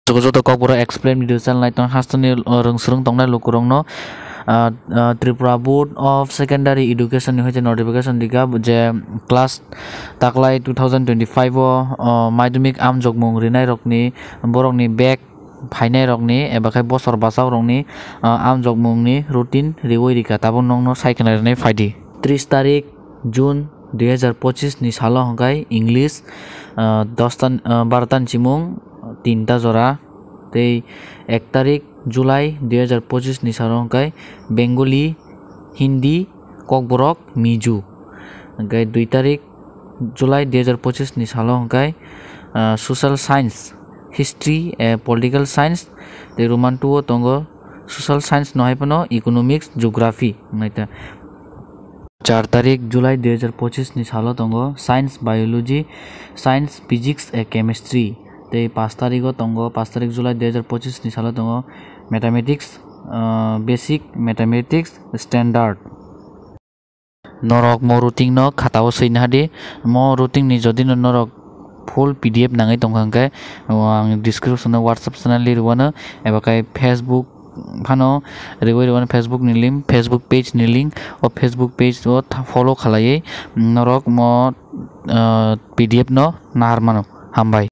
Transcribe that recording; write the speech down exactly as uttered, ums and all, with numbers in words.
Joto, joto Kokborok Explain video channel nai tong hasteni, uh, rwng swrwng tongnai lukurokno, uh, uh, Tripura Board of Secondary Education ni hoite notification rikha je class taklai two thousand twenty-five o, uh, madhyamik amjokmung rinairokni borokni bag phainairokni eba khai bosor bachakrokni, uh, amjokmungni routine riwi rikha tabuk nokno sai khna rinai phaidi. Tris tarik June dui hazar pochis ni salo hwnkhe English, ah, dos ta, ah, baro ta ni simung tin ta jora, tei ek tarik July dui hazar pochis ni salo hwnkhe Bengali, Hindi, Kokborok, Mizo, hwnkhe dui tarik July dui hazar pochis ni salo hwnkhe, ah, Social Science, History, eh, Political Science, tei Roman two o tongo Social Science no hai phano Economics, Geography, hwnwi ta. Char tarik July dui hazar pochis ni salo tongo Science, Biology, Science, Physics, eh, Chemistry, tei paanch tarik o tongo, paanch tarik July dui hazar pochis ni salo tongo Mathematics, ah, Basic Mathematics Standard. Norok mo routine no khata o swi nahadi. Mo routine ni jodi no norok full P D F nangwi tongkha hwnkhe, o ang description o WhatsApp channel ni rwano eba khai Facebook phano rwui rwano, Facebook ni link, Facebook page ni link, o Facebook page o tha-, follow khlaiwi norok mo, ah, P D F no nahar mano. Hambai.